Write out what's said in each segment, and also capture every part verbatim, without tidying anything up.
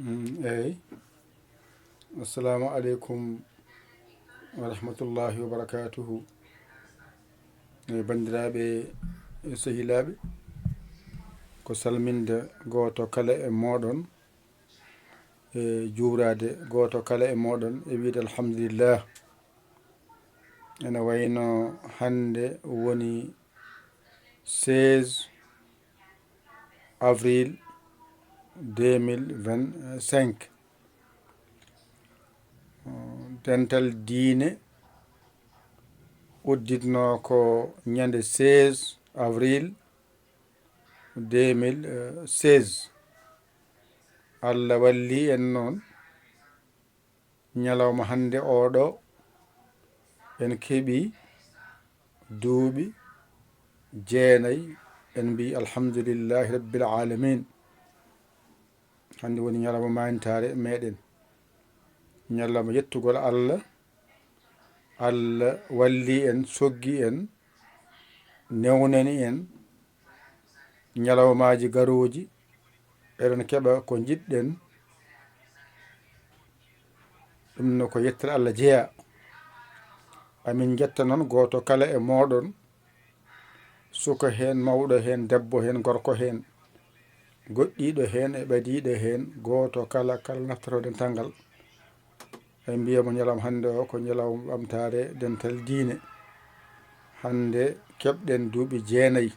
Mm, eyi. Assalamu aleykum wa rahmatullahi wa barakatuhu. E banndiraaɓe, e sehilaaɓe, ko salminde gooto kala e mooɗon, e juuraade gooto kala e mooɗon, e wiyde alhamdulillah. Ene wayno hannde woni seize avril deux mille vingt-cinq. Dental diine udditnoo ko ñande seize avril deux mille seize. Allah walli en noon, ñalawma hannde oo ɗoo, en keɓi duuɓi jeenayi, en mbi alhamdulillahi rabbil alamin. Hannde woni ñalawma maantaare meɗen, ñalawma yettugol Allah. Allah walli en, soggi en, newnani en ñalawmaaji garooji, eɗen keɓa ko njiɗɗen. Ɗum no ko yettere Allah jeyaa. Amin njetta noon gooto kala e mooɗon, suka heen, mawɗo heen, debbo heen, gorko heen, goɗɗiiɗo heen e ɓadiiɗo heen, gooto kala, kala naftoroo dental ngal. En mbiyamo ñalawma hannde o ko ñalawma ɓamtaare dental diine. Hannde keɓɗen duuɓi jeenayi.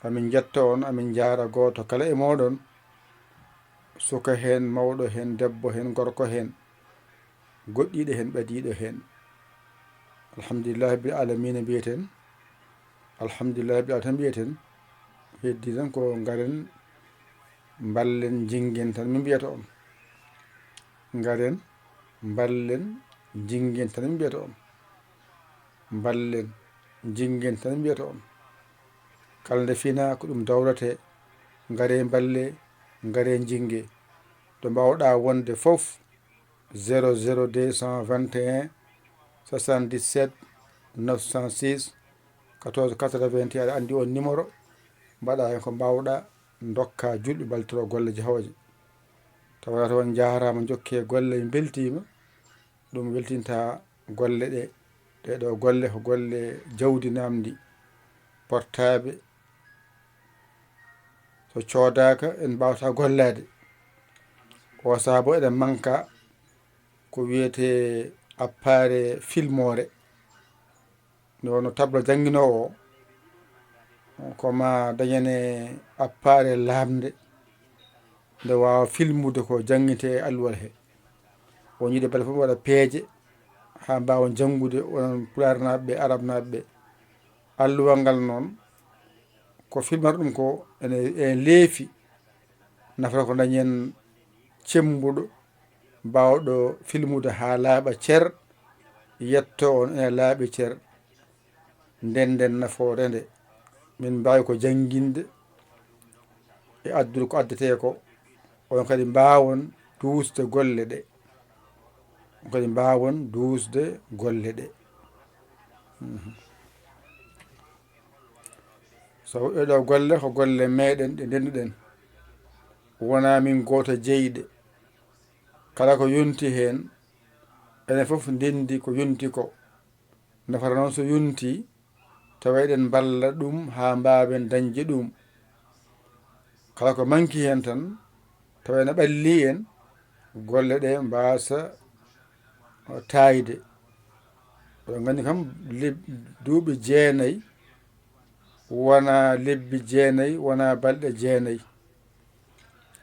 Amin njetta on, amin njaara gooto kala e mooɗon, suka heen, mawɗo heen, debbo heen, gorko heen, goɗɗiiɗo heen, ɓadiiɗo heen. Alhamdulillahi rabbil alamina mbiyeten. Alhamdulillahi rabbil alamina tan mbiyeten. Heddi tan ko ngaren mballen njingen tan min mbiyata on. Ngaren mballen njingen tan min mbiyata on. Mballen njingen tan min mbiyata on. Kala nde fina ko ɗum dawrete, ngare mballe, ngare njinge. To mbawɗa wonde fof, zéro zéro deux cent vingt et un soixante-dix-sept neuf cent six quatorze quatre-vingt-un, aɗa anndi on numéro, mbaɗa heen ko mbawɗa, ndokka julɓe mballitoro golle jahooje. Tawa taw on njaaraama, njokke golle, en mbeltiima. Ɗum weltinta golle ɗe. Ɗee ɗoo golle ko golle jawdi namndi, portaaɓe. So coodaaka, en mbaawata gollaade. O sahaa bo eɗen manka ko wiyetee appaare filmoore. Nde wonno tableau jannginoowo o, ko ma dañane appaare laamnde nde waawa filmude ko janngintee e alluwal he. O yiɗi bale fof waɗa peeje haa mbaawon janngude, onon Pulaarnaaɓe ɓe, Arabnaaɓe ɓe. Alluwal ngal noon, ko filmata ɗum ko ene, ene leefi. Nafata ko dañen cemmbuɗo, baawɗo filmude haa laaɓa cer, yetto on ene laaɓi cer. Nden nden nafoore nde, min mbaawi ko jannginde e addude ko addetee ko, on kadi mbaawon duusde golle ɗe. On kadi mbaawon duusde golle ɗe. Mhm. So ɗee ɗoo golle ko golle meɗen ɗe ndenduɗen. Wonaa min gooto jeyi ɗe. Kala ko yonti heen, enen fof ndenndi ko yonti ko. Nafata noon so yonti, tawa eɗen mballa ɗum haa mbaawen dañde ɗum. Kala ko manki heen tan, tawa ene ɓalli en, golle ɗe mbaasa taayde. Oɗon nganndi kam, leb-, duuɓi jeenayi wonaa lebbi jeenayi, wonaa balɗe jeenayi.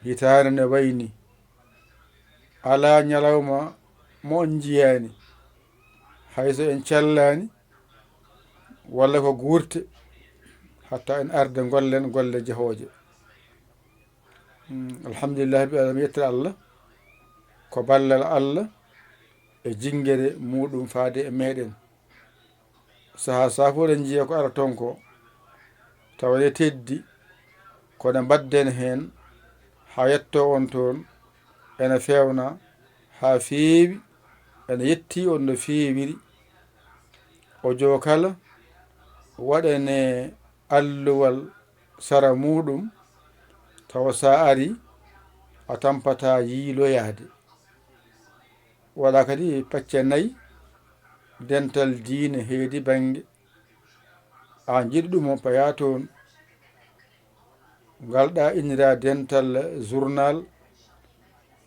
Hitaande ne wayni. Alaa ñalawma mo on njiyaani, hay so en cellaani, walla ko guurte, hatta en arde ngollen golle jehooje. Mm, alhamdulillahi rabbil alamin, yettere Allah, ko ballal Allah e jinngere muuɗum faade e meɗen. Sahaa sahaa fof eɗen njiya ko ara toon ko, tawa ene teddi, kono mbaɗden heen haa yettoo on toon, ene feewna haa feewi, ene yetti on no feewiri. Ojo kala waɗane alluwal sara muuɗum, tawa so a ari, a tampataa yiiloyaade. Waɗa kadi pecce nayi, dental diine heedi bannge. A jiɗi ɗum o peyaa toon. Ngal ɗa innira dental journal.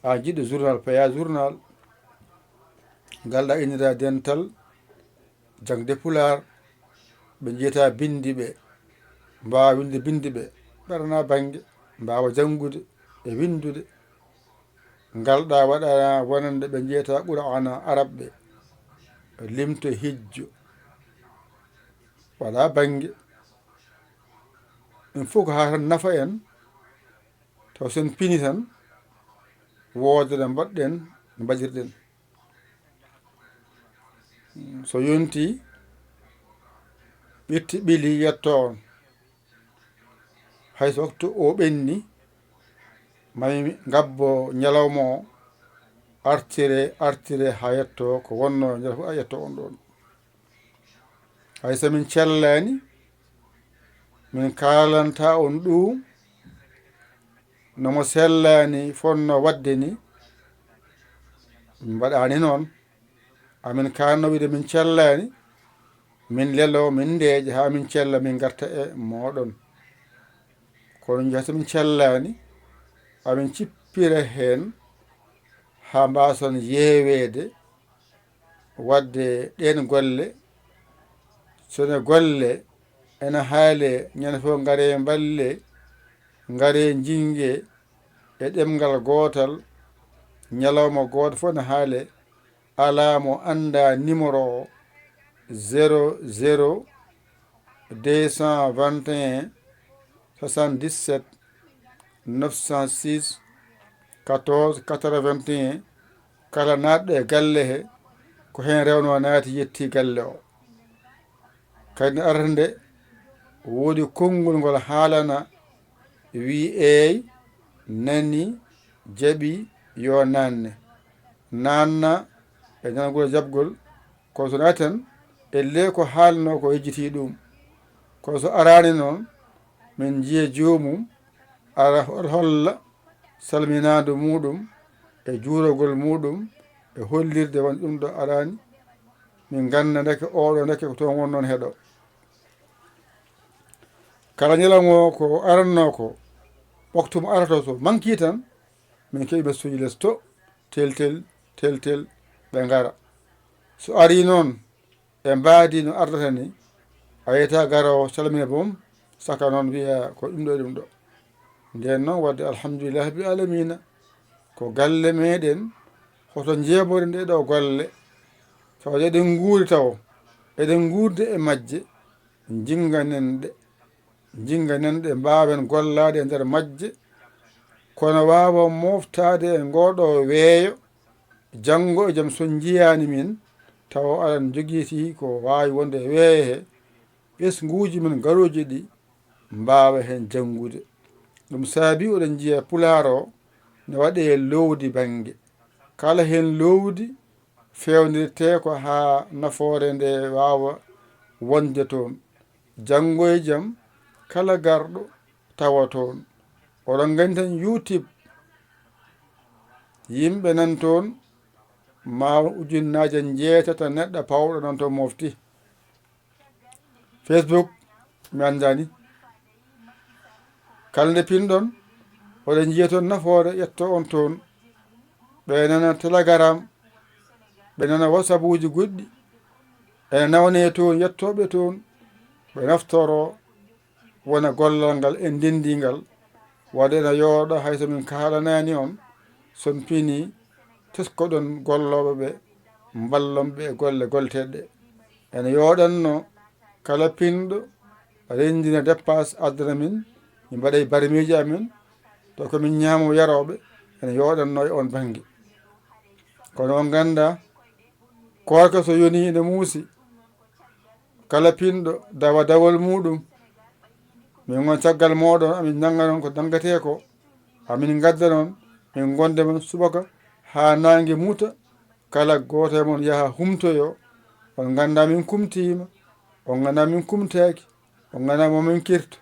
A jiɗi journal peyaa journal. Ngal ɗa innira dental jaŋde pulaar. Ɓe njiyata binndi ɓe, mbaawa winde binndi ɓe, ɓerna bannge, mbaawa janngude e winndude. Ngal ɗa waɗa wonande ɓe njiyata Qur'aana arab ɓe, limto hijjo. Waɗa bannge. Ɗum fof ko haa tan nafa en, taw sen pini tan, woodere mbaɗɗen, no mbaɗirɗen. So yonti, ɓitti ɓili yetto on. Hay so waktu o ɓenni, mami ngabbo ñalawma o, artire, artire haa yetto ko wonno ñalawma fof a yetto on ɗon. Hay so min cellaani, min kaalanta on ɗum, no mo sellaani fonno waɗde ni, min mbaɗaani noon. Amin kaanno wiide min cellaani, min lelo, min ndeeƴa haa min cella, min ngarta e mooɗon. Kono njahata min cellaani, amin cippira heen haa mbaason yeeweede waɗde ɗeen golle. Sone golle ena haale, ñande fof ngare mballe, ngare njinnge e ɗemngal gootal, ñalawma gooto fof ne haale, alaa mo annda numéro o, zéro zéro deux cent vingt et un soixante-dix-sept neuf cent six quatorze quatre-vingt-un. Kala naatɗo e galle he, ko heen rewno naati, yetti galle o. Kadi nde arata nde, woodi konngol ngol haalana, wi eey, nani, jaɓi, yo naanne. Naanna e nanagol e jaɓgol, kono so naati tan, ellee ko haalnoo ko yejjitii ɗum. Kono so araani noon, min njiya joomum ara holla salminaandu muuɗum e juurogol muuɗum e hollirde won ɗum ɗo araani. Min ngannda ndeke oɗo ndeke ko toon wonnoon heɗo. Kala ñalawma o ko arannoo ko, waktu mo aratoo so mankii tan, min keɓi message les to, tel, tel, tel, tel, ɓe ngara. So arii noon, e mbaadi no ardata ni, a yiyata garoowo salmina boom, saka noon wiya ko ɗum ɗo e ɗum ɗo. Ndeen noon, waɗde alhamdulillahi rabbil aalamiina, ko galle meeɗen, hoto njeeboren ɗee ɗoo golle, tawa eɗen nguuri tawo, eɗen nguurdi e majje, njinnganen ɗe, njinnganen ɗe, mbaawen gollaade e nder majje, kono waawa mooftaade e ngoo ɗoo weeyo, janngo e jam so njiyaani min, tawa aɗa jogitii ko waawi wonde e weeyo he, ɓesnguuji men garooji ɗi mbaawa heen janngude. Ɗum saabii oɗon njiya Pulaar o ne waɗee loowdi bannge. Kala heen loowdi feewndirtee ko haa nafoore nde waawa wonde toon. Janngo e jam, kala garɗo tawa toon. Oɗon nganndi tan YouTube, yimɓe nan toon, ma ujunnaaje njeetata neɗɗo pawɗo nan toon mofti. Facebook, mi anndaani. Kala nde pinɗon, oɗon njiya toon nafoore ƴetto on toon. Ɓe nana Telegram, ɓe nana WhatsAppuuji goɗɗi. Ene nawnee toon, yettooɓe toon, ɓe naftoro wona gollal ngal en ndenndi ngal. Waɗde ene yooɗa hay so min kaalanaani on, so on pinii, teskoɗon gollooɓe ɓe, mballon ɓe e golle golleteeɗe ɗe. Ene yooɗanno kala pinɗo renndina dépasse addana min, min mbaɗa e barmiiji amen, taw ko min ñaamo yarooɓe, ene yooɗanno e on bannge. Kono on nganndaa, koorka so yonii ene muusi, kala pinɗo dawa dawol muuɗum. Min ngon caggal mooɗon, amin nannga non ko nanngetee ko, amin ngadda non, min ngonda mon subaka haa naange muta, kala gooto e mon yaha humtoyoo. On nganndaa min kumtiima, on nganndaa min kumtaaki, on nganndaa mo min kirto,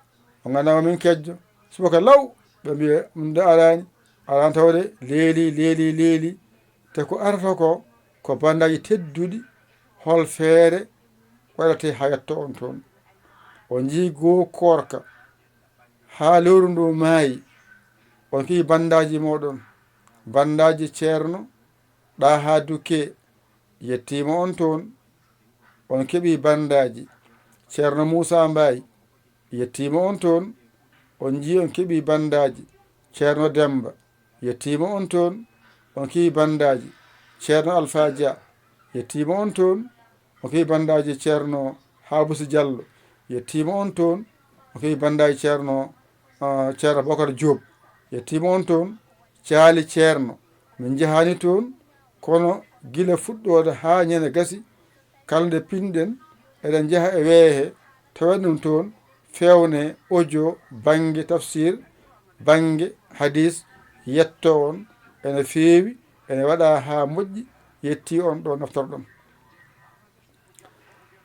on nganndaa mo min kejjo. Subaka law, ɓe mbiya, "Ɗum de araani." Aɗa tawde leeli, leeli, leeli. Te ko arata ko, ko bandaaji tedduɗi, hol feere waɗatee haa yetto on toon. On njii goo koorka, haa lewru ndu maayi, on keɓi bandaaji mooɗon. Bandaaji Ceerno Ɗaha Dukke, yettiima on toon. On keɓi bandaaji Ceerno Muusa Mbaay, yettiima on toon. On njii on keɓi bandaaji Ceerno Demmba, yettiima on toon. On keɓi bandaaji Ceerno Alfaa Dia, yettiima on toon. On keɓi bandaaji Ceerno Haabusi Jallo, yettiima on toon. On keɓi bandaaji Ceerno, ah, Ceerno Bokar Joob, yettiima on toon. Caali Ceerno, min njahaani toon, kono gila fuɗɗoode haa ñande gasi, kala nde pinɗen, eɗen njaha e weehe, tawen ɗum toon, feewne audio, bannge tafsir, bannge hadis, yetto on, ene feewi, ene waɗa haa moƴƴi, yetti on ɗo naftorɗon.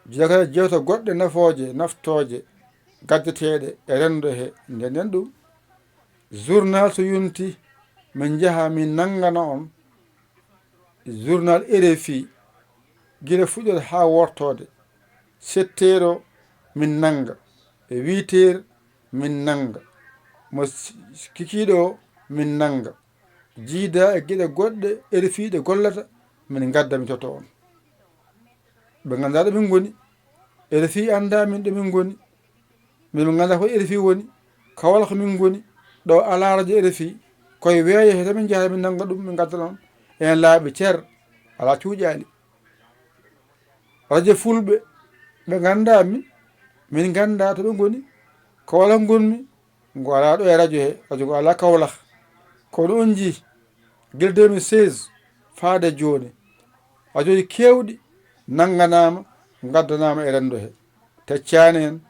Jogata jewte goɗɗe nafooje, naftooje, gaddeteeɗe e renndo he, ndenden ɗum. Journal so yonti, min njaha, min nanngana on. Journal R F I, gila fuɗɗoode haa wortoode. Sept heures o, min nannga. E huit heures, min nannga. Mo s-, kikiiɗe o, min nannga. Jiida e geɗe goɗɗe R F I ɗe gollata, min ngadda, min totta on. Ɓe nganndaa ɗo min ngoni. R F I anndaa min ɗo min ngoni. Min, min nganndaa ko R F I woni. Kawlax min ngoni. Ɗo alaa radio R F I. Koye weeyo he tan min njahata, min nannga ɗum, min ngadda on. En laaɓi cer, alaa cuuɗi. Radio Fulɓe, ɓe nganndaa min, min nganndaa to ɓe ngoni. Kawlax ngonmi, ngo alaa ɗo e radio he, radio ngo alaa Kawlax. Kono on njii, gila deux mille seize faade jooni, radiooji keewɗi nannganaama, ngaddanaama e renndo he. Teccaani en,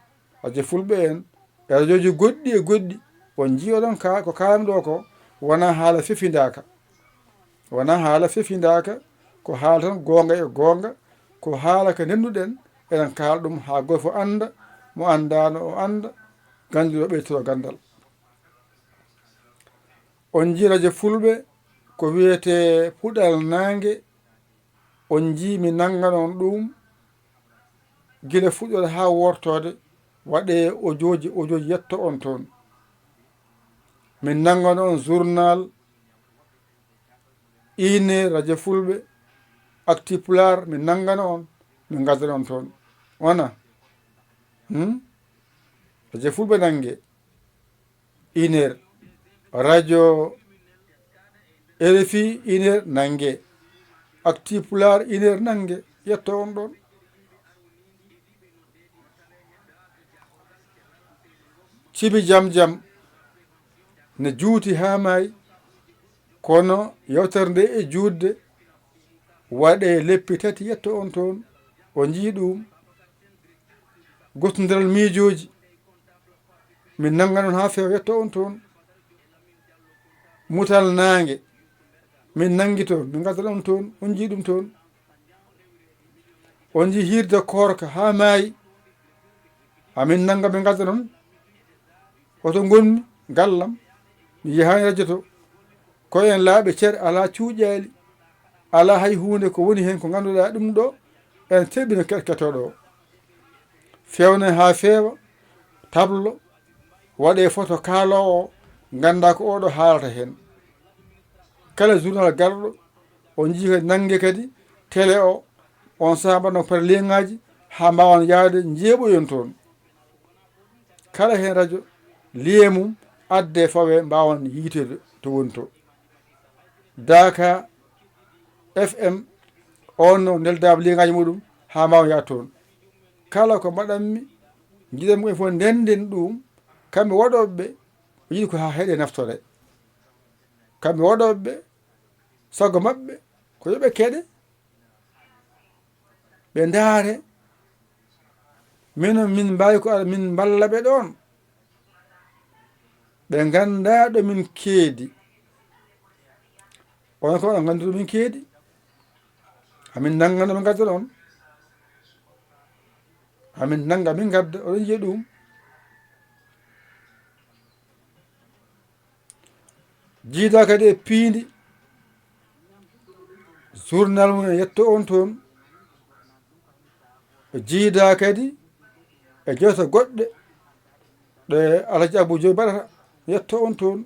radio Fulɓe en, e radiooji goɗɗi e goɗɗi, on njii oɗon ka, ko kaalam ɗo ko, wonaa haala fefindaaka. Wonaa haala fefindaaka, ko haala tan goonga e goonga, ko haala ka ndennduɗen, eɗen kaala ɗum haa gooto fof annda, mo anndaano o annda, gannduɗo ɓeytoro ganndal. On njii radio Fulɓe ko wiyetee Puɗal Naange, on njii mi nanngana on ɗum, gila fuɗɗoode haa wortoode, waɗee audiooji, audiooji yetto on toon. Min nanngana on journal, Ine, radio Fulɓe, Actu Pulaar, min nanngana on, min ngaddana on toon. Wona? Hmm? Radio Fulɓe nannge, une heure. Radio R F I, une heure nannge. Actu Pulaar, une heure nannge. Yetto on ɗon. Sibi Jam Jam ne juuti haa maayi, kono yewtere nde e juutde waɗee leppi tati, yetto on toon, o njii ɗum. Gostondiral miijooji, min nannga non haa feewa, yetto on toon. Mutal Naange, min nanngito, min ngadda ɗum toon, on njii ɗum toon. On njii hiirde koorka haa maayi, amin nannga, min ngadda ɗum. Hoto ngonmi, gallam, mi yahaani radio to. Ko en laaɓi cer, alaa cuuɗiyaali, alaa hay huunde ko woni heen ko ngannduɗaa ɗum ɗo, en teɓino ke-, ketooɗo o. Feewne haa feewa, tablo, waɗee foto kaaloowo o, nganndaa ko oɗo haalata heen. Kala journal garɗo, o njii kadi nannge kadi télé o, on sahaa mbaɗno par liŋaaji haa mbaawan yahde njeeɓoyon toon. Kala heen radio, liye mum, adde fawe, mbaawan yiitude to woni to. Daaka F M, on no neldaama liŋaaji muɗum haa mbaawan yaha toon. Kala ko mbaɗanmi, njiɗanmi ko en fof ndennden ɗum, kamɓe waɗooɓe ɓe, o yiɗi ko haa heɗe naftore. Kamɓe waɗooɓe ɓe, sago maɓɓe ko yo ɓe keɗe, ɓe ndaare, minen min mbaawi ko, min mballa ɓe ɗoon. Ɓe nganndaa ɗo min keedi. Onon ko oɗon nganndi ɗo min keedi. Amin nannga ɗo min ngadda ɗoon. Amin nannga, min ngadda, oɗon njiya ɗum. Jiidaa kadi e piindi journal mum en, yetto on toon. Jiidaa kadi e jewte goɗɗe ɗe Alhaji Abou Joy mbaɗata, yetto on toon.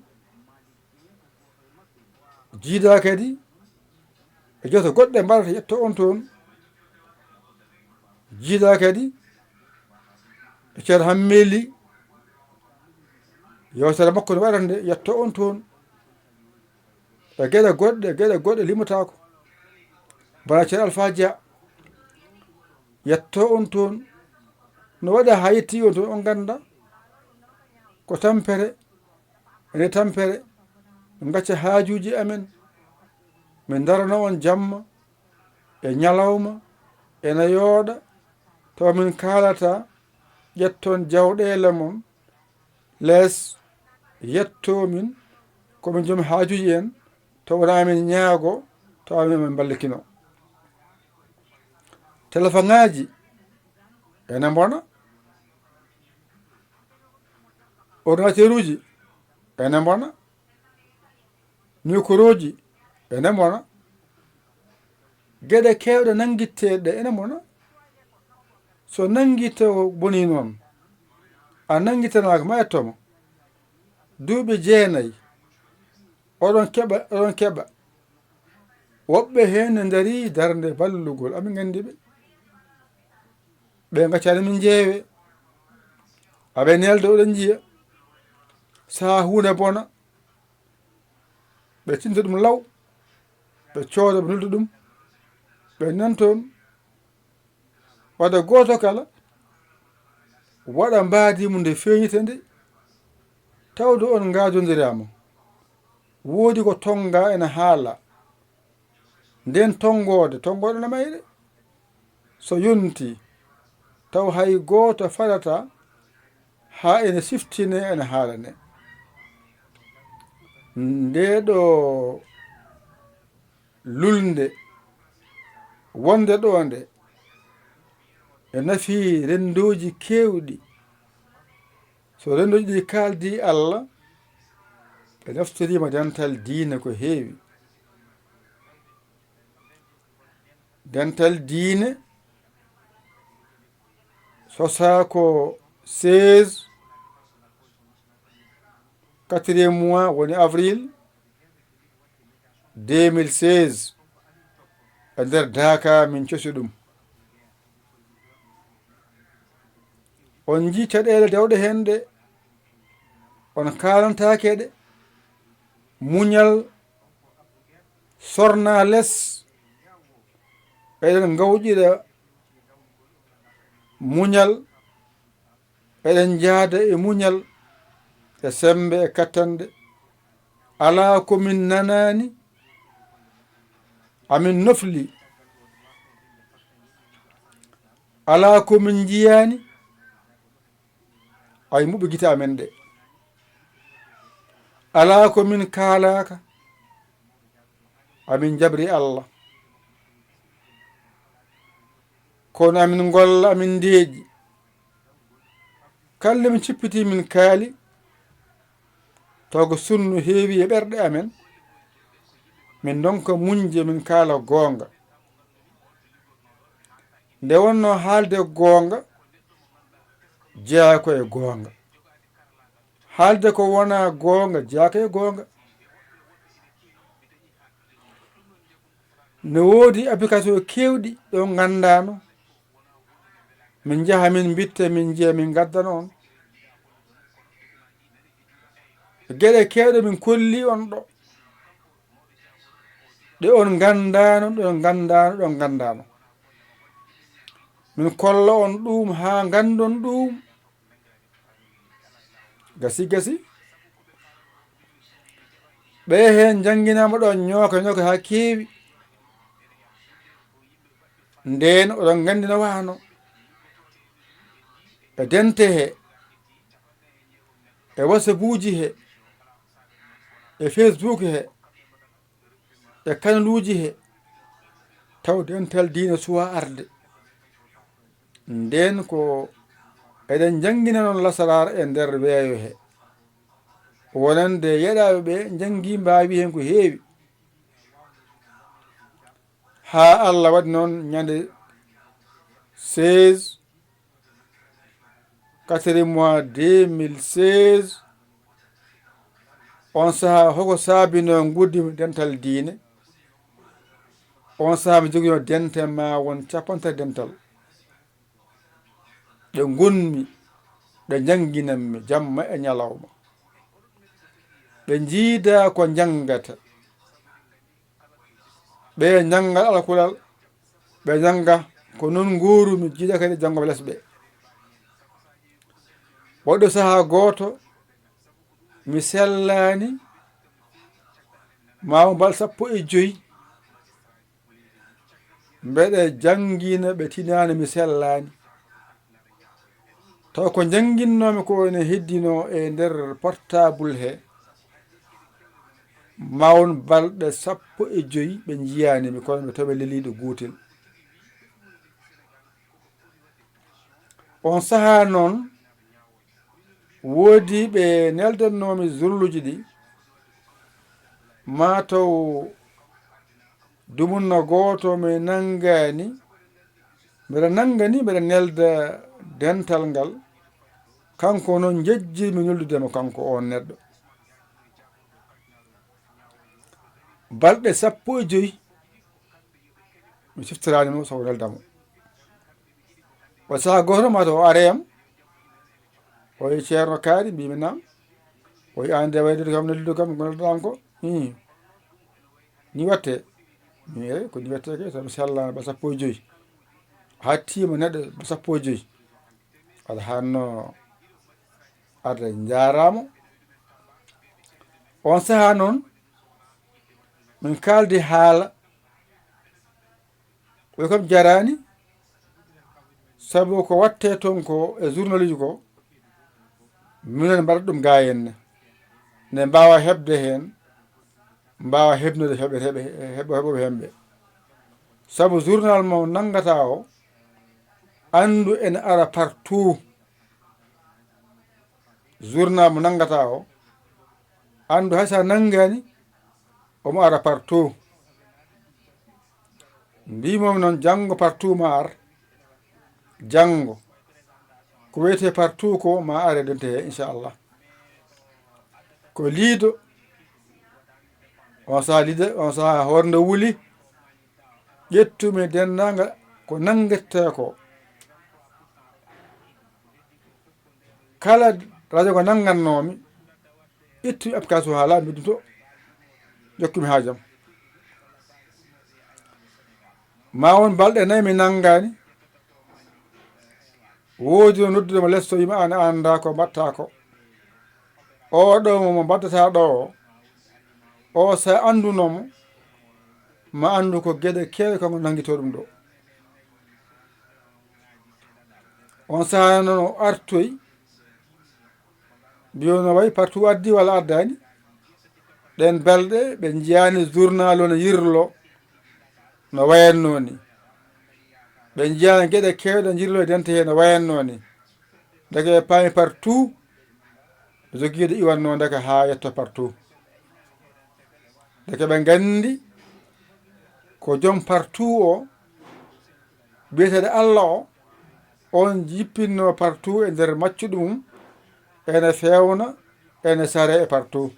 Jiidaa kadi e jewte goɗɗe mbaɗata, yetto on toon. Jiidaa kadi e Ceerno Hammeli, yewtere makko nde waɗata nde, yetto on toon. E geɗe goɗɗe, geɗe goɗɗe limotaako. Bana Ceerno Alfaa Dia, yetto on toon. No waɗa haa yetti on toon, on ngannda ko tampere, ene tampere, min ngacca haajuuji amen, min ndarana on jamma e ñalawma, ene yooɗa, tawa min kaalata, ƴetton jawɗeele mon, lees yettoo min, ko min joom haajuuji en, to wonaa min ñaago, to amin min mballitino. Telefoŋaaji ene mbona, ordinateeruuji ene mbona, mikorooji ene mbona, geɗe keewɗe nanngitteeɗe ene mbona. So nanngitto bonii noon, a nanngitanaaka ma etto ma. Duuɓi jeenayi, oɗon keɓa, oɗon keɓa. Woɓɓe heen ne ndarii darnde ballugol, amin nganndi ɓe. Ɓe ngaccaani min njeewe. Aɓe nelda, oɗon njiya. Sahaa huunde bona, ɓe tinta ɗum law, ɓe cooda, ɓe nulda ɗum, ɓe nan toon. Wadde gooto kala waɗa mbaadi mum nde feeñita nde, tawde on ngaajondiraama. Woodi ko tonngaa ene haala. Nden tonngoode, tonngoode no mayre. So yontii, taw hay gooto faɗataa haa ene siftinee, ene haalanee. Ndee ɗoo lulnde wonde ɗoo nde, e nafii renndooji keewɗi. So renndooji ɗi kaaldii Allah, ɓe naftoriima dental diine ko heewi. Dental diine sosaa ko seize, quatrième mois, woni avril deux mille seize, e nder Daaka min cosi ɗum. On njii caɗeele dewɗe heen ɗe, on kaalantaake ɗe. Muñal sornaa les, eɗen ngawƴira muñal, eɗen njahda e muñal, e semmbe, e kattanɗe. Alaa ko min nanaani, amin nofli. Alaa ko min njiyaani, ay muɓɓi gite amen ɗe. Alaa ko min kaalaaka, amin njabri Allah. Kono amin ngolla, amin ndeeƴi. Kala nde min cippitii, min kaali, taw ko sunnu heewi e ɓerɗe amen, min ndonka muñde, min kaala goonga. Nde wonnoo haalde goonga, jeyaa ko e goonga. Haalde ko wonaa goonga, jeyaa ko e goonga. Ne woodi application keewɗi ɗo nganndaano. Min njaha, min mbitta, min njiya, min ngaddana on. Geɗe keewɗe min kolli on ɗo. Ɗe on nganndaano, ɗe on nganndaano, ɗe on nganndaano. Min kolla on ɗum haa nganndon ɗum. Gasi, gasi. Ɓe heen njannginaama ɗo ñooka ñooka haa keewi. Ndeen oɗon nganndi no waano. E dente he, e WhatsAppuuji he, e Facebook he, e kanaluuji he, taw dental diine suwaa arde. Ndeen ko eɗen njanngina noon lasaraar e nder weeyo he. Wonande yeɗaaɓe ɓe njanngi, mbaawi heen ko heewi. Haa Allah waɗi noon ñande seize quatrième mois deux mille seize, on sahaa hoko saabinoo nguurndam dental diine? On sahaa mi joginoo dente maa won cappanɗe tati dental. Ɗe ngunmi, ɗe njannginammi jamma e ñalawma. Ɓe njiida ko njanngata. Ɓe njannga alkulal, ɓe njannga ko noon nguurumi, jiida kadi janngo ɓe les ɓe. Waɗi sahaa gooto, mi sellaani, maa won balɗe sappo e joy, mbeɗe janngina ɓe tinaani mi sellaani. Taw ko njannginnoomi ko ene heddinoo e nder portable he, maa won balɗe sappo e joy ɓe njiyaani mi, kono mi tawi leliiɗo gootel. On sahaa noon, woodi ɓe neldannoomi zurluuji ɗi, maa taw dumunna gooto mi nanngaani, mbeɗa nanngani, mbeɗa nelda dental ngal, kanko noon njejjii mi neldude mo, kanko oon neɗɗo. Balɗe sappo e joy, mi siftoraani mo, sabu nelda mo. Wa sahaa gooto maa taw o aree am, o wiyi, "Ceerno Kaari," mbiymi, "Naam." O wiyi, "Aan de wayde kam, neldude kam, ko nelduɗaa am ko?" "Hii. Ni watte?" Mi wiyi, "Eey, ko ni watte kay, sabu mi sellaani balɗe sappo e joy." Hattiima neɗɗo balɗe sappo e joy. Aɗa haanno arde, njaaraama. On sahaa noon, min kaaldi haala. Ɓe kam jaraani, sabu ko waɗtee toon ko e journaluuji ko, minen mbaɗat ɗum gaa henne. Ne mbaawa heɓde heen, mbaawa heɓnude heɓe, heɓe, heɓo, heɓooɓe heen ɓe. Sabu journal mo nanngata o, anndu ene ara partout. Journal mo nanngata o, anndu hay so a nanngaani, omo ara partout. Mbimomi noon, janngo partout ma ar. Janngo. Ko wiyetee partout ko ma ar e dente he, inchallah. Ko liido. On sahaa liido, on sahaa hoore nde wuli. Ƴettumi denndaangal ko nanngettee ko. Kala radio ko nanngannoomi, ittumi application haala, mbiɗum to, jokkumi haajam. Ma won balɗe nayi mi nanngaani, woodi no noddude mo lesto, wiima, "Aan a anndaa ko mbaɗtaa ko. Oo ɗoo mo, mo mbaɗdataa ɗoo o, o so a anndunoo mo, ma anndu ko geɗe keewɗe kanko nanngitoo ɗum ɗoo." On sahaa noon o artoyi, mbiyo no wayi partout addi walla addaani. Ɗeen balɗe ɓe njiyaani journal o no yirlo no wayatnoo ni. Ɓe njiyaani geɗe keewɗe njirlo e dente he no wayatnoo ni. Ndeke ɓe paami partout no jogiiɗo iwannoo ndeke haa yetto partout. Ndeke ɓe nganndi ko joom partout o, biyeteeɗo Allah o, on jippinnoo partout e nder maccuɗo mum, ene feewna, ene saree e partout.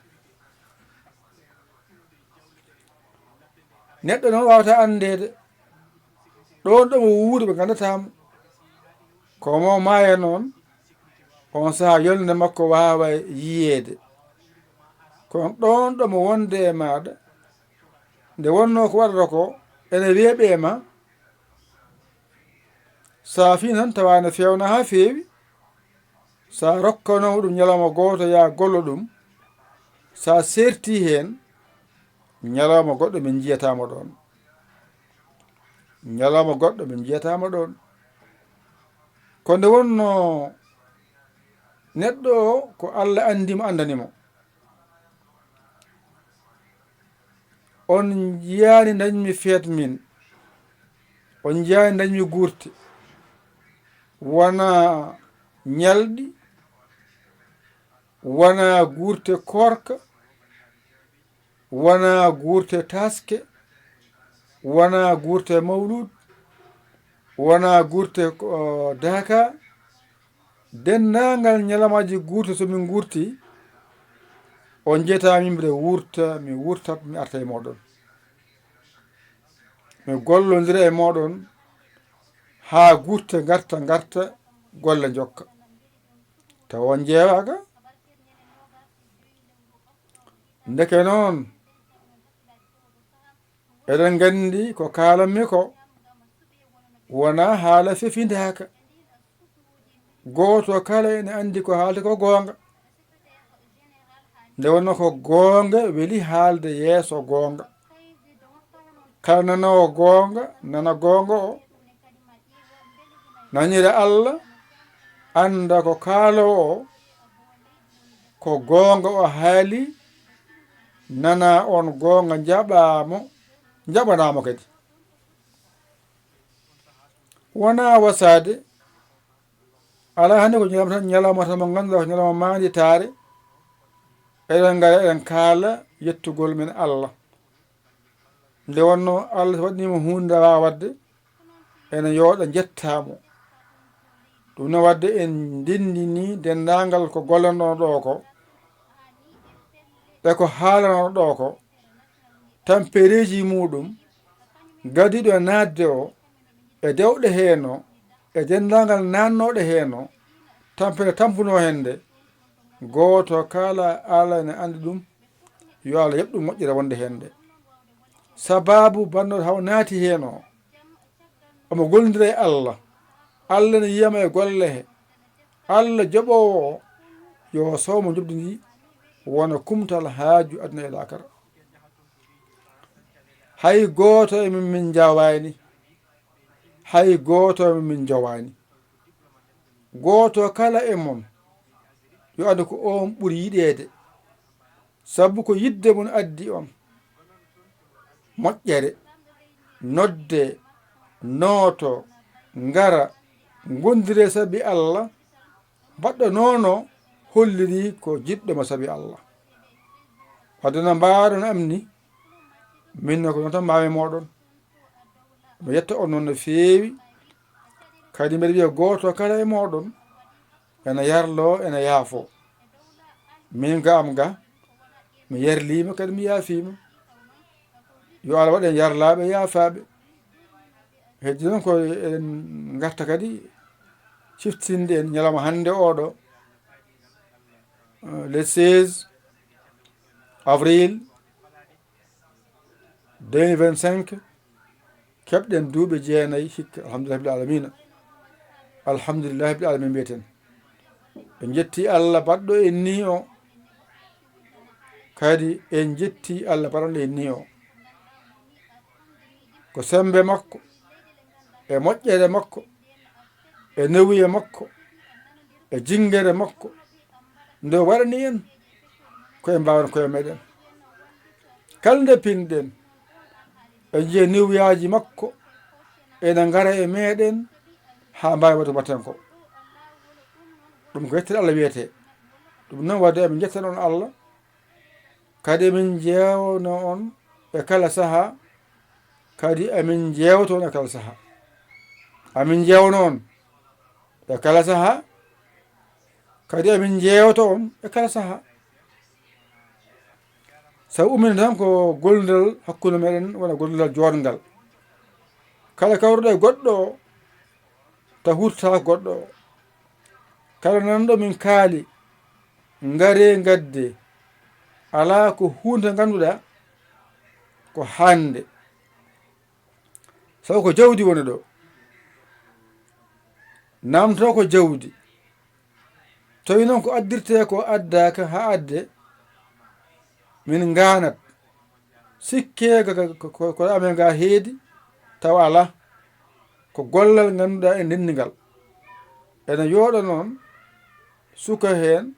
Neɗɗo noon waawata anndeede ɗoon ɗo mo wuuri, ɓe nganndataa mo. Ko mo maaya noon, on sahaa yolnde makko waaway yiyeede. Kono ɗoon ɗo mo wonde e maaɗa, nde wonnoo ko waɗata ko, ene weeɓi e ma, so a fii tan tawa ene feewna haa feewi, so a rokkanooma ɗum ñalawma gooto, yaa gollo ɗum, so a seertii heen, ñalawma goɗɗo min njiyataa mo ɗoon. Ñalawma goɗɗo min njiyataa mo ɗoon. Ko nde wonnoo neɗɗo o, ko Alla anndi mo, anndani mo. On njiyaani ndañmi feet min. On njiyaani ndañmi guurti. Wonaa ñalɗi, Wonaa guurte koorka, wonaa guurte taske, wonaa guurte mawlud, wonaa guurte, o, daaka. Denndaangal ñalamaaji guurte so min nguurti, on njetaa min mbiɗa wuurta, mi wuurtat, mi arta e mooɗon. Mi gollondira e mooɗon haa guurte ngarta, ngarta, golle njokka. Tawa on njeewaaka. Ndeke noon, eɗen nganndi ko kaalanmi ko wonaa haala fefindaaka. Gooto kala ene anndi ko haalata ko goonga. Nde wonnoo ko goonga weli haalde yeeso goonga. Kala nanoowo goonga, nana goonga o, nanira Allah, annda ko kaaloowo o, ko goonga o haali, nana on goonga, njaɓaa mo, njaɓanaa mo kadi. Wonaa wasaade, alaa hannde ko ñalawma tan, ñalawma tan mo ngannduɗaa ko ñalawma maanditaare, eɗen ngara, eɗen kaala yettugol men Allah. Nde wonnoo Allah so waɗniima huunde nde a waawaa waɗde, ene yooɗa njettaa mo. Ɗum noon waɗde en ndenndinii denndaangal ko gollanoo ɗoo ko, e ko haalanoo ɗoo ko, tampereeji muuɗum, gadiiɗo e naatde o, e dewɗe heen o, e denndaangal naatnooɗe heen o, tampere tampunoo heen nde, gooto kala Allah ene anndi ɗum, yo Allah yoɓ ɗum moƴƴere wonde heen nde. Sabaabu banndooɗo haw naati heen o, omo gollondira e Allah, Allah ne yiyama e golle he, Allah joɓoowo o, yo soomo njoɓdi ndi wona kumtal haaju aduna e laakara. Hay gooto e men min njawaani, hay gooto e men min njowaani. Gooto kala e mon, yo anndu ko oon ɓuri yiɗeede, sabu ko yiɗde mum addi on. Moƴƴere, nodde, nooto, ngara, ngondire sabi Allah, mbaɗɗo noon o holliri ko jiɗɗo mo sabi Allah. Wadde no mbaawɗon am ni, min ne ko noon tan maami mooɗon. Mi yetta on noon no feewi. Kadi mbeɗa wiya gooto kala e mooɗon ene yarloo, ene yaafoo. Min ga am ga, mi yarliima, kadi mi yaafiima. Yo Allah waɗ en yarlaaɓe, yaafaaɓe. Heddi noon ko eɗen ngarta kadi ciftinde en ñalawma hannde oɗo, euh, le seize avril deux mille vingt-cinq, keɓɗen duuɓi jeenayi hikka. Alhamdulillahi rabbil alamina. Alhamdulillahi rabbil alamina mbiyeten. En njetti Allah baɗɗo en ni o. Kadi en njetti Allah baɗanɗo en ni o. Ko semmbe makko, e moƴƴere makko, e newuye makko, e jinngere makko, nde o waɗani en ko en mbaawani koye meɗen. Kala nde pinɗen, en njiya newuyaaji makko ene ngara e meɗen haa mbaawi waɗde ko mbaɗten ko. Ɗum ko yettere Allah wiyetee. Ɗum noon waɗde emin njettana on Allah, kadi emin njeewno on e kala sahaa, kadi emin njeewto on e kala sahaa. Amin njeewno on e kala sahaa, kadi emin njeewto on e kala sahaa. Sabu ummina tan ko gollidal hakkunde meɗen, wona gollidal joɗngal. Kala kawruɗo e goɗɗo o, ta hurta goɗɗo o. Kala nanɗo min kaali, ngaree ngadde, alaa ko huunde ngannduɗaa ko hannde. Sabu ko jawdi woni ɗo. Namto ko jawdi. Tawi noon ko addirtee ko addaaka haa adde, min ngaanat. Sikke ko, ko, ko, ko amen ga heedi, tawa alaa. Ko gollal ngannduɗaa en ndenndi ngal. Ene yooɗa noon suka heen,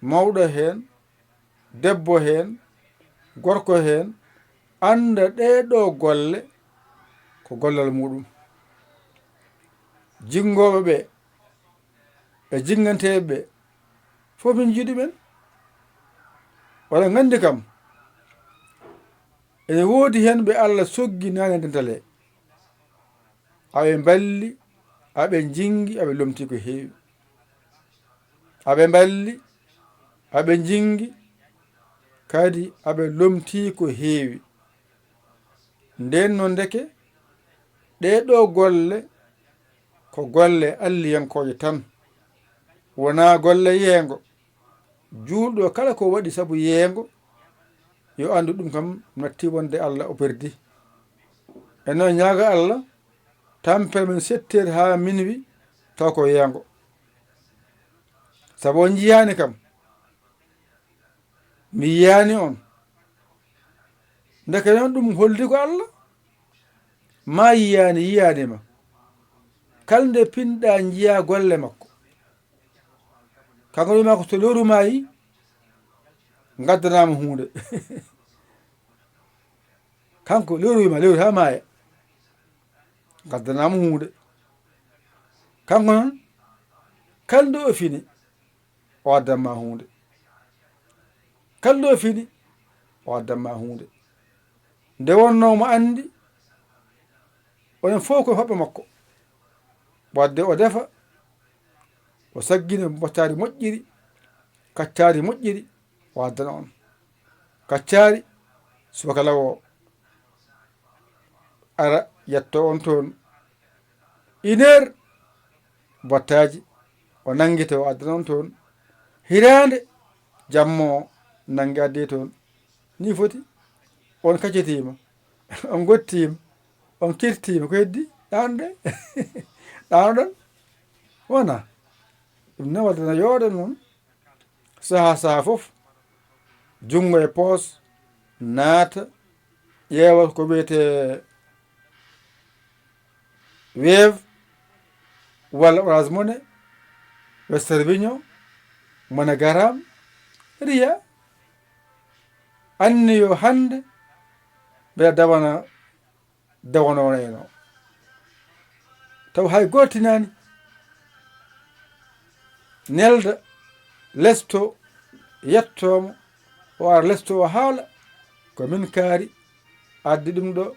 mawɗo heen, debbo heen, gorko heen, annda ɗee ɗoo golle ko gollal muuɗum. Jinngooɓe ɓe e jinnganteeɓe ɓe, Fof min njiɗu men. Oɗon nganndi kam, ene woodi heen ɓe Allah soggi naane dentale. Aɓe mballi, aɓe njinngi, aɓe lomtii ko heewi. Aɓe mballi, aɓe njinngi, kadi aɓe lomtii ko heewi. Ndeen noon ndeke, ɗee ɗoo golle ko golle alliyankooje tan, wonaa golle yeengo. Juulɗo kala ko waɗi sabu yeengo, yo anndu ɗum kam natti wonde Allah o perdi. E noon ñaaga Allah, tampere men sept heures haa minuit, taw ko yeengo. Sabu on njiyaani kam, mi yiyaani on. Ndeke noon ɗum holdi ko Allah, ma yiyaani, yiyaani ma. Kala nde pinɗa njiya golle makko. Kanko wiima ko so lewru maayi, ngaddanaama huunde. Kanko lewru wiima, lewru haa maaya, ngaddanaama huunde. Kanko noon, kala nde o fini, o addan ma huunde. Kala nde o fini, o addan ma huunde. Nde wonnoo mo anndi, onon fof ko hoɓɓe makko. Wadde o defa, o saggina mbottaari moƴƴiri, kaccaari moƴƴiri, o addana on. Kaccaari, subaka law o ara, yetto on toon. Une heure, mbottaaji, o nanngita, o addana on toon. Hiraande, jamma o, nanngi addi toon. Ni foti, on kaccitiima, on ngottiima, on kirtiima, ko heddi? Ɗaanoɗen? Ɗaanoɗon? Wona. Ɗum ne waddana yooɗa noon. Saha, saha fof, junngo e poos, naata, ƴeewa ko wiyetee Wave, walla Orange Money, Western Union, MoneyGram, Ria, anniyo hannde mbeɗa dawana, dawanoo eno. Taw hay gooto tinaani. Nelda, lesto, yettooma, o ara lesto o haala, ko min kaari, addi ɗum ɗo,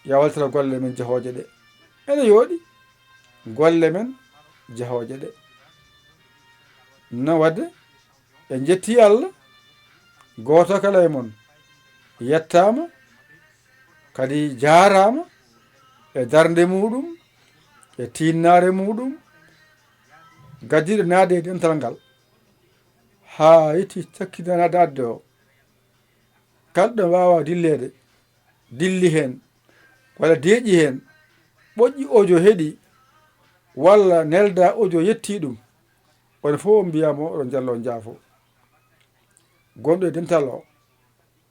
yawaltira golle men jahooje ɗe. Ene yooɗi, golle men jahooje ɗe. No waɗde? En njettii Allah, gooto kala e mon yettaama, kadi jaaraama e darnde muuɗum, e tiinnaare muuɗum, gaddiiɗo naatde e dental ngal, haa yetti sakkitanaade adde o. Kala ɗo waawa dilleede, dilli heen, walla deeƴi heen, ɓoƴƴi audio heɗi, walla nelda audio yetti ɗum, on fof on mbiya mo oɗon njalla, on njaafo. Gonɗo e dental o,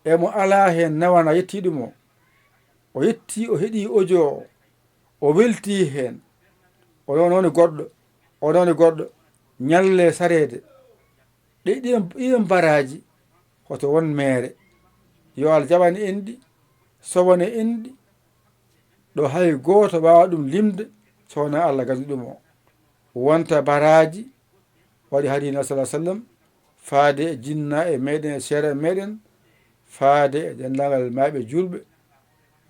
emo alaa heen nawana yetti ɗum o. O yetti, o heɗi audio o, o welti heen. O noon woni goɗɗo, o noon woni goɗɗo, ñalle sareede. Ɗe ɗiɗon, ɗiɗon baraaji, hoto won meere. Yo Allah jaɓan en ɗi, sowan en ɗi, ɗo hay gooto waawa ɗum limde, so wonaa Allah ganndi ɗum o. Wonta baraaji, waɗi hadiina sallallaahu alayhi wa sallam, faade e jinnaaɓe meɗen, e seeɗa meɗen, faade e denndaangal maayɓe juulɓe,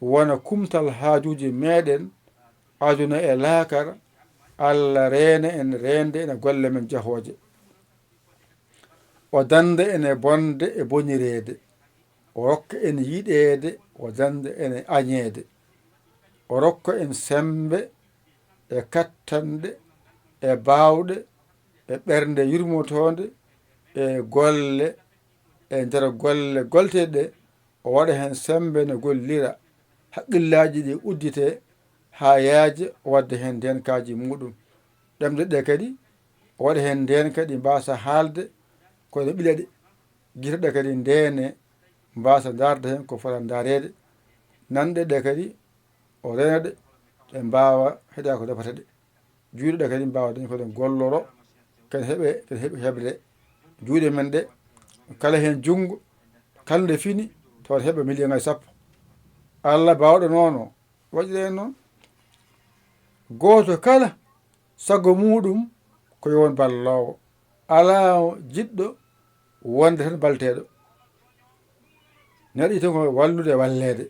wona kumtal haajuuji meɗen, aduna e laakara, Allah reena en reende ene golle men jahooje. O dannda en e bonde e bonireede. O rokka en yiɗeede, o dannda en e añeede. O rokka en semmbe e kattanɗe e baawɗe e ɓernde yurmotoonde e golle, e nder golle golteeɗe ɗe, o waɗa heen semmbe no gollira, haqqillaaji ɗi udditee haa yaaja, o wadda heen ndeenkaaji muuɗum. Ɗemɗe ɗe kadi, o waɗa heen ndeenka ɗi mbaasa haalde ko ene ɓila ɗe. Gite ɗe kadi ndeene, mbaasa ndaarde heen ko fota ndaareede. Nanɗe ɗe kadi, o reena ɗe, ɗe mbaawa heɗa ko nafata ɗe. Juuɗe ɗe kadi mbaawa dañde ko ɗe golloro, ken heɓe, ken heɓe heɓde. Juuɗe men ɗe, kala heen junngo, kala nde fini, tawa ene heɓa miliyoŋaaji sappo. Allah baawɗo noon o, waɗi ɗen noon. Gooto kala, sago muuɗum ko yo won balloowo. Alaa jiɗɗo wonde tan balteeɗo. Neɗɗo yiɗi tan ko wallude e walleede.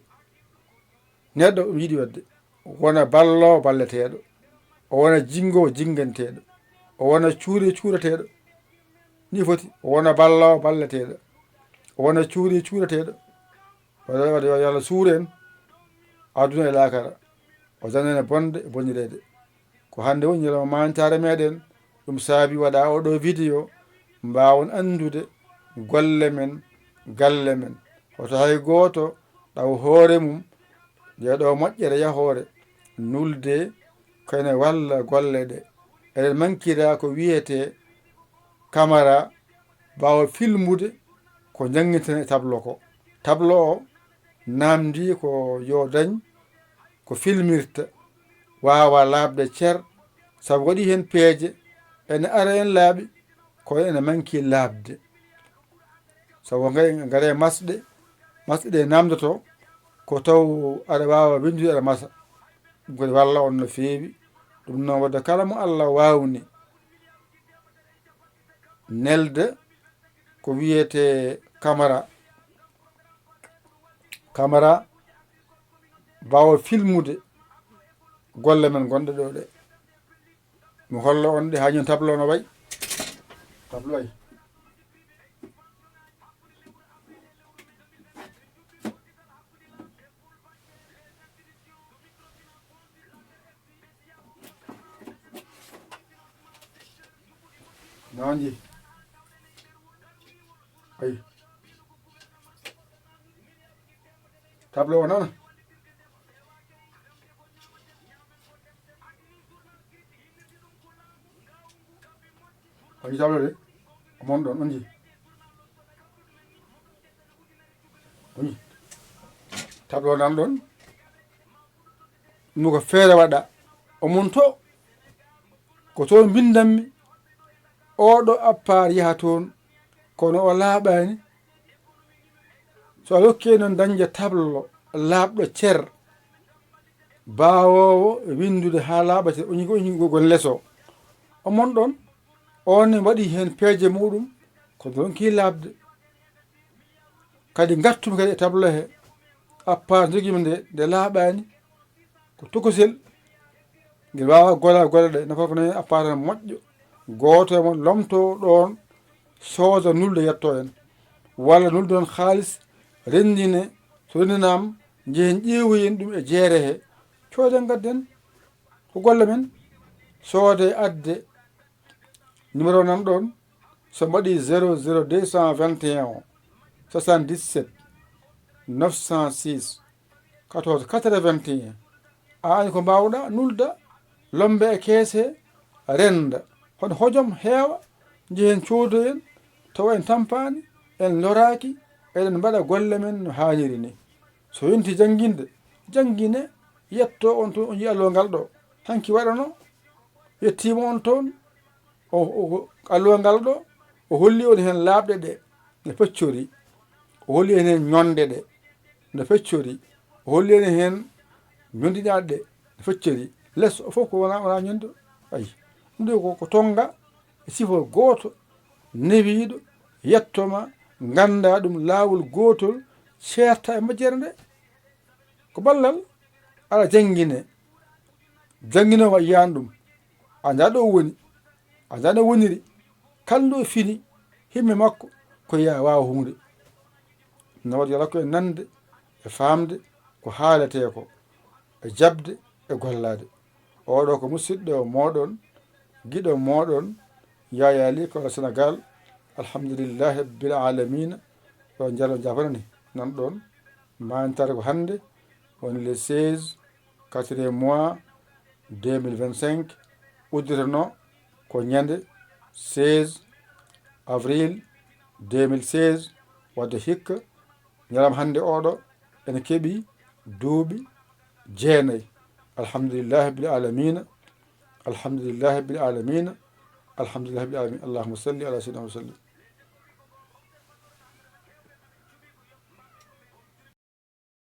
Neɗɗo ɗum yiɗi waɗde. Wona balloowo balleteeɗo. O wona jinngoowo jinnganteeɗo. O wona cuuri cuurateeɗo. Ni foti. O wona balloowo balleteeɗo. O wona cuuri cuurateeɗo. Waɗa, waɗa yo Allah suur en, aduna e laakara. O janan en bonde e bonireede. Ko hannde woni ñalawma maantaare meɗen. Ɗum saabi waɗa oɗo vidéo, mbaawon anndude golle men, galle men. Hoto hay gooto ɗaw hoore mum, nde ɗo moƴƴere yahoore, nulde ko ene walla golle ɗe. Eɗen mankira ko wiyetee kamara, ɓaawo filmude ko njannginten e tableau ko. Tableau o naamndii ko yo dañ ko filmirta, waawa laaɓde cer, sabu waɗi heen peeje, ene ara en laaɓi, kono ene manki laaɓde. Sabu ngare, ngare masɗe, masɗe ɗe naamndoto, ko taw aɗa waawa winndude aɗa masa. Ɗum kadi walla on no feewi. Ɗum noon wadde kala mo Allah waawni nelde ko wiyetee kamara, kamara baawo filmude golle men gonɗe ɗo ɗe. Mi holla on ɗe haa ñon tableau no wayi. Tableau wayi. Noon ji. Ayi. Tableau o nana. On ji tableau de. Omon ɗon, on ji. On ji. Tableau nan ɗon. Ɗum ko feere waɗa. Omon to. Ko toon mbindanmi. Oɗo appaar yaha toon. Kono o laaɓaani. So a rokkii noon dañde tableau laaɓɗo cer, baawoowo winndude haa laaɓa cer, o ñigo, o ñigo gon leso. Omon ɗon, on ne waɗi heen peeje muɗum, ko ronki laaɓde. Kadi ngartumi kadi e tableau he, appaar jogiimi nde, nde laaɓaani. Ko tokosel, ngel waawa gola golle ɗe, nafa ko nani appareil moƴƴo. Gooto e mon lomtoo ɗoon, sooda nulde yetto en. Walla nulde noon haalis, renndine, so renndinaama, njehen ƴeewoyen ɗum e jeere he. Cooden ngadden, ko golle men, soode adde. Numéro nan ɗoon, so mbaɗi zéro zéro deux cent vingt et un, soixante-dix-sept, neuf cent six, quatorze quatre-vingt-un. A ani ko mbaawɗa nulda, lombe e keese, rennda. Hono hojom heewa, njehen coodoyen, tawa en tampaani, en loraaki, eɗen mbaɗa golle men no haaniri ni. So yonti jannginde, janngine, yetto on toon, o yiya lo ngal ɗo. Hanki waɗano, yettiima on toon, o, o, o, alluwa ngal ɗo, o holli on heen laaɓɗe ɗe, no peccori. O holli en heen ñonde ɗe, no peccori. O holli en heen ñondiɗaaɗe ɗe, no peccori. Les o fof ko wona, wona ñonde. Ayi. Ɗum ɗo ko, ko tonnga e sifa gooto, newiiɗo, yettoma, ngannda ɗum laawol gootol, ceerta e majjere nde. Ko ballal, aɗa janngine. Jannginoowo yiyaani ɗum. A anndaa ɗo o woni. A anndaa no woniri. Kala ɗo fini, himme makko, ko yaa waawa huunde. No waɗi alaa ko e nande, e faamde, ko haaletee ko, e jaɓde, e gollaade. Oɗo ko musidɗo mooɗon, giɗo mooɗon, Yaya Ly, ko Sénégal. Alhamdulillahi Rabbil Alamina. Yo njalo jafanani nan ɗon. Maantare ko hannde, woni le seize, quatrième mois, deux mille vingt-cinq, udditanoo ko ñande seize avril deux mille seize, wadde hikka, ñalawma hannde oɗo, ene keɓi duuɓi jeenayi. Alhamdulillahi Rabbil Alamina, alhamdulillahi Rabbil Alamina, alhamdulillahi Rabbil Alamina. Allahumma salli ala sayyidina wa sallim.